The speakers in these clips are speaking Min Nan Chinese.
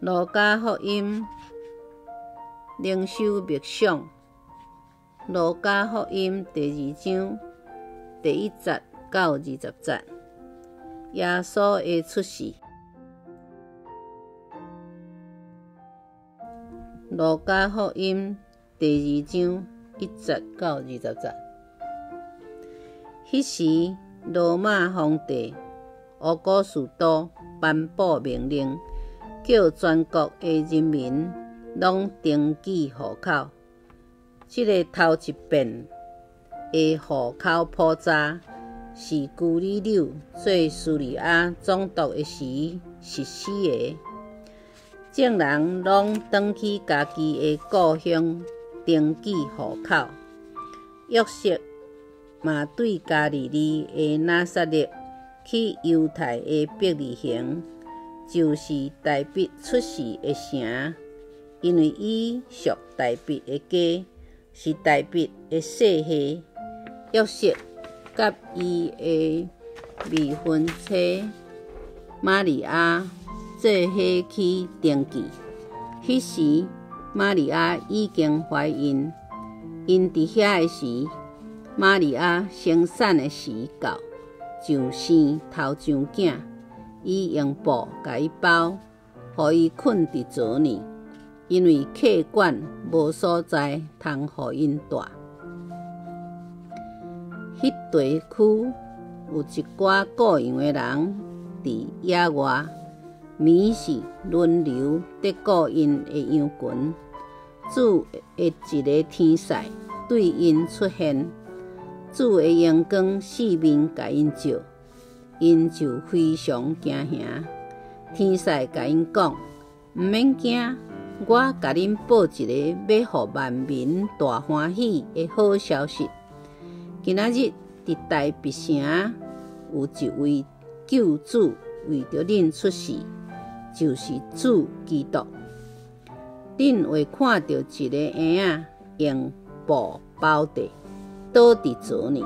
路加福音灵修默想，路加福音第二章第一节到20节，耶稣的出世。路加福音第二章一节到20节。彼时，罗马皇帝奥古斯都颁布命令，叫全国的人民拢登记户口。这个头一遍的户口普查是居里柳做叙利亚总督的时实施的。众人拢转去家己的故乡登记户口。约瑟嘛对加利利的拿撒勒去犹太的伯利恒，就是大卫出世的城，因为伊属大卫的家，是大卫的世系。约瑟佮伊的未婚妻玛利亚做伙去登记。彼时，玛利亚已经怀孕，𪜶伫遐的时，玛利亚生产的时到，就生头上囝。伊用布共伊包，予伊睏伫槽里，因为客馆无所在通予𪜶蹛。彼地区有一寡顾羊的人伫野外，暝时轮流伫顾𪜶的羊群。主的一个天使对𪜶出现，主的荣光四面共𪜶照，𪜶就非常惊吓。天使共𪜶讲：毋免惊，我共恁报一个欲予万民大欢喜的好消息。今仔日伫大卫城有一位救主为著恁出世，就是主基督。恁会看著一个婴仔用布包著，倒伫槽里，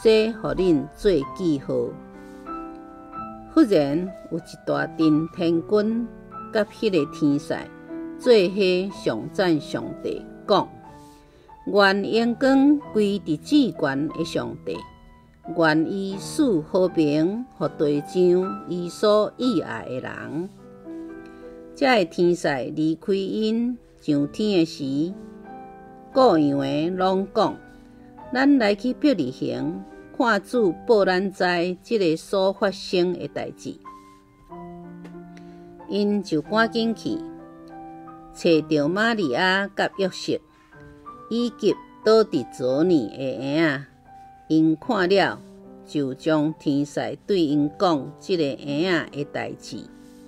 这予恁做记号。忽然有一大阵天军佮彼个天使做伙颂赞上帝，讲：愿荣光归伫至悬的上帝，愿伊赐和平予地上伊所喜爱的人。这个天使离开𪜶上天的时，顾羊的拢讲：咱来去伯利恒，看主报咱知这个所发生的代志。𪜶就赶紧去，揣著玛利亚佮约瑟，以及倒伫槽里的婴仔。𪜶看了，就将天使对𪜶讲这个婴仔的代志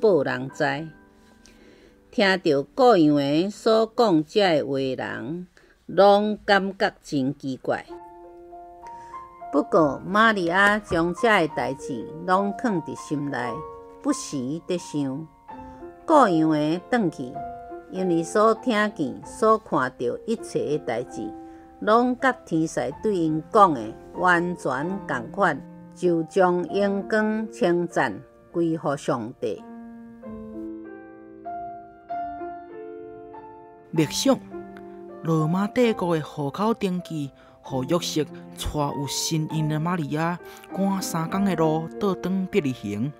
报人知。听著顾羊的所讲这个话的人，拢感觉真奇怪。不过，玛利亚将这个代志拢囥伫心内，不时伫想。顾羊的转去，因为所听见、所看著一切的代志，拢佮天使对𪜶讲的完全仝款，就将荣光称赞归予上帝。默想，罗马帝国的户口登记，予约瑟带有身孕的玛利亚赶3工的路倒转伯利恒，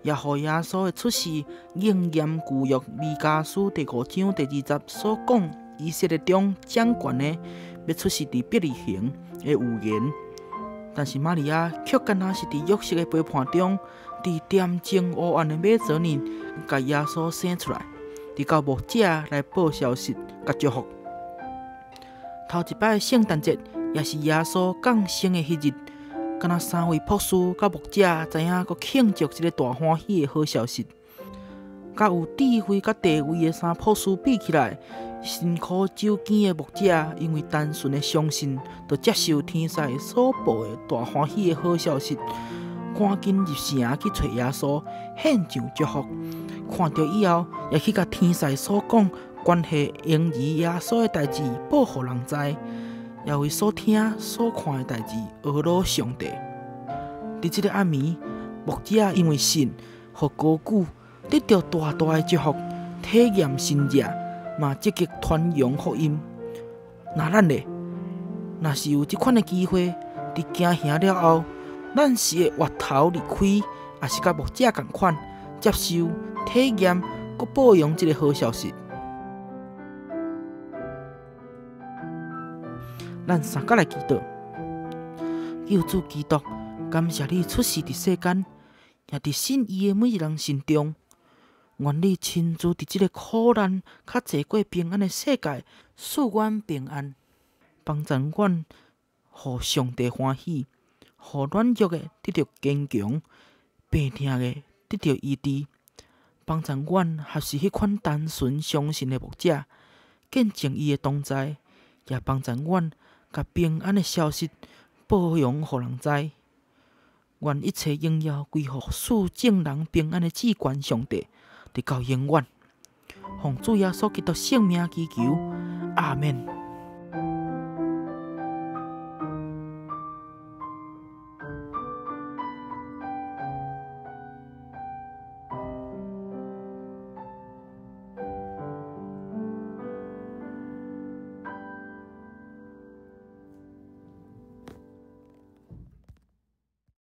也予耶稣的出世应验旧约弥迦书第五章第二节所讲，以色列中掌权的欲出世伫伯利恒的预言。但是玛利亚却敢若是伫约瑟的陪伴中，伫恬静黑暗的马槽里，共耶稣生出来，直到牧者来报消息，共祝福。头一摆圣诞节，也是耶稣降生的彼日，敢若三位博士佮牧者知影阁庆祝这个大欢喜的好消息。佮有智慧佮地位的三博士比起来，辛苦守更的牧者，因为单纯的相信，就接受天使所报的大欢喜的好消息，赶紧入城去揣耶稣，献上祝福。看著以后，也去共天使所讲关系婴儿耶稣的代志报予人知，也为所听所看的代志呵咾上帝。伫这个暗暝，牧者因为信，予高举，得著大大的祝福。體驗神蹟，嘛積極傳揚福音。那咱咧，若是有這款的機會，佇行行了後，咱是會越頭離開，抑是佮牧者仝款接受、體驗、閣報揚這个好消息？咱三角來祈禱，救主基督，感謝你出世佇世間，也佇信伊的每一人心中。願你親自佇這个苦難較濟過平安的世界，賜阮平安，幫助阮，予上帝歡喜，予軟弱的得著堅強，病疼的得著醫治，幫助阮學習彼款單純相信的牧者，見證伊的同在，也幫助阮共平安的消息報揚予人知。願一切榮耀歸予賜眾人平安的至懸上帝，直到永遠。奉主耶穌基督聖名祈求，阿免。